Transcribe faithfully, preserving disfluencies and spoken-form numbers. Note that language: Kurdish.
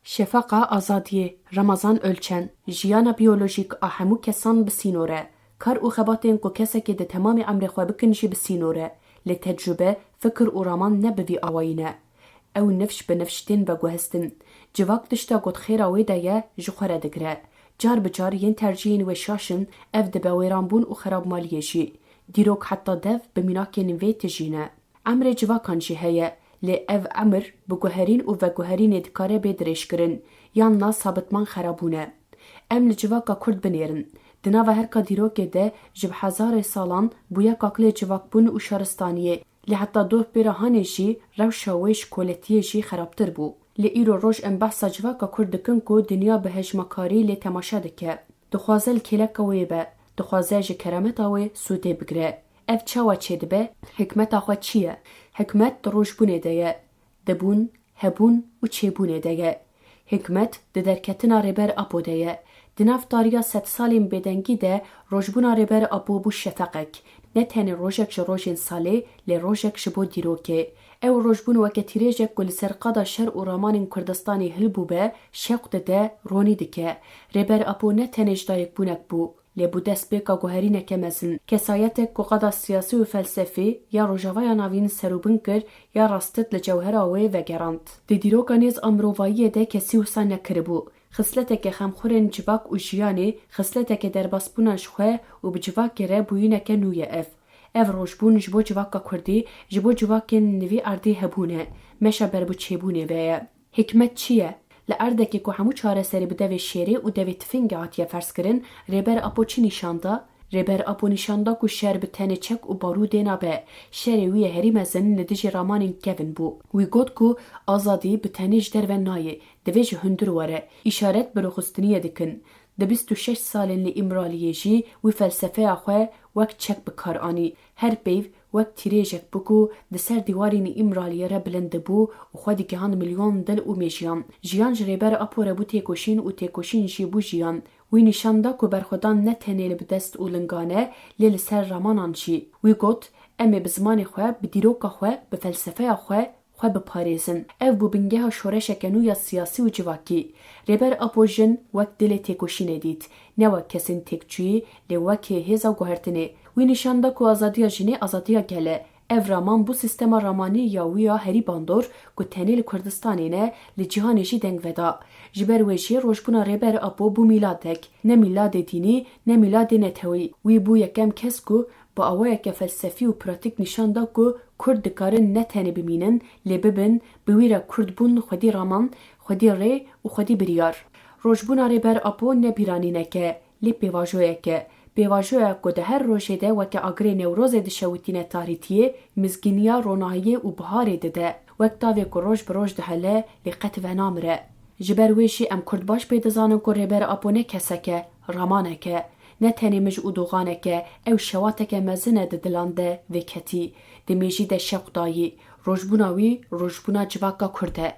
Şefaqa Azadiyê, Ramazan Ölçen. Jiyana biyolojîk a hemû kesan bi sînor e. Kar û xebatên ku kesekê di temamê emrê xwe bikin jî bi sînor e. Lê tecrûbe, fikir û raman ne bi vî awayî ne. Ew nifş bi nifş tên veguhestin. Civak tişta ku di xêra wê de ye, ji xwe re digire. Car bi car yên tercihên wê şaş in, ev dibe wêranbûn û xerabmaliyê jî. Dîrok heta dev bi mînakên vê tijî ne. Emrê civakan jî heye, lê ev emir bi guherîn û veguherînê dikare bê dirêjkirin, yan na sabitman xerabûn e. Em li civaka Kurd binêrin. Di nava herika dîrokê de ji bi hezarê salan bûye kakilê civakbûn û şaristaniyê, lê heta doh pê re hanê jî rewşa wê ji koletiyê jî xerabtir bû. Lê îro roj em behsa civaka Kurd dikin ku dinya bi hejmakarî lê temaşe dike. Dixwaze li kêleka wê be, dixwaze ji kerameta wê sûdê bigire. Ev çawa çêdibe? Hikmeta xwe çi ye? Hikmet di rojbûnê de ye, di bûn, hebûn û çêbûnê de ye. Hikmet di derketina Rêber Apo de ye. Di nav tariya sedsalên bêdengî de rojbûna Rêber Apo bû şefeqek. Ne tenê rojek ji rojên salê, lê rojek ji bo dîrokê. Ew rojbûn weke tîrêjek ku li ser qada şer û ramanên Kurdistanê hilbûbe, şewq dide, ronî dike. Rêber Apo ne tenê ji dayikbûnek bû, lê bû destpêka guherîneke mezin. Kesayetek ku qada siyasî û felsefî ya Rojavaya Navîn serûbin kir, ya rastit li cewhera wê vegerand. Di dîroka nêz a mirovayiyê de kesî wisa nekiribû. Xisleteke xemxurên civak û jiyanê, xisleteke derbasbûna ji xwe û bi civakê re bûyîneke nû ye ev. Ev rojbûn ji bo civaka Kurdî, ji bo civakên li vî erdê hebûn e. Meşa berbiçêbûnê ve ye. Hikmet çi ye? Li erdekê ku hemû çareserî bi devê şêrê û devê tifingê hatiye ferzkirin, Rêber Apo çi nîşan da? Rêber Apo nîşan da ku şer bi tenê çek û barûdê nabe. Şerê wî yê herî mezin li dijî ramanên kevin bû. Wî got ku azadî bi tenê ji derve nayê, divê ji hundir were. Îşaret bi rûxistiniyê dikin. Di bîst û şeş salên li Îmraliyê jî wî felsefeya xwe wek çek bi kar anî. Her peyv wek tîrêjek bû ku di ser dîwarên Îmraliyê re bilind dibû û xwe digihand milyon dil û mêjiyan. Jiyan ji Rêber Apo re bû têkoşîn û têkoşîn jî bû jiyan. Wî nîşan da ku berxwedan ne tenê li bi dest û lingan e, lê li ser ramanan jî. Wî got, em ê bi zimanê xwe, bi dîroka xwe, bi felsefeya xwe, xwe biparêzin. Ev bû bingeha şoreşeke nû ya siyasî û civakî. Rêber Apo jin wek dilê têkoşînê dît, ne wek kesên têkçûyî, lê wekî hêza guhertinê. Wî nîşan da ku azadiya jinê azadiya gel e. Ev raman bû sîstema ramanî ya wî ya herî bandor ku tenê li Kurdistanê ne, li cîhanê jî deng veda. Ji ber wê jî rojbûna Rêber Apo bû mîladek, ne mîladê dînî, ne mîladê netewî. Wî bû yekem kes ku bi awayeke felsefî û pratîk nîşan da ku Kurd dikarin ne tenê bimînin, lê bibin, bi wî re Kurdbûn xwedî raman, xwedî rê û xwedî biryar. Rojbûna Rêber Apo ne bîranînek e, lê pêvajoyek e. Pêvajoya ku di her rojê de weke agirê Newrozê dişewitîne tarîtiyê, mizgîniya ronahiyê û biharê dide. Wek tavê ku roj bi roj dihele, lê qet venamire. Ji ber wê jî em Kurd baş pê dizanin ku Rêber Apo ne kesek e, ramanek e. Ne tenê mij û doxanek e, ew şewateke mezin e di dilan de vêketî. Di mêjî de şewq dayî. Rojbûna wî, rojbûna civaka Kurd e.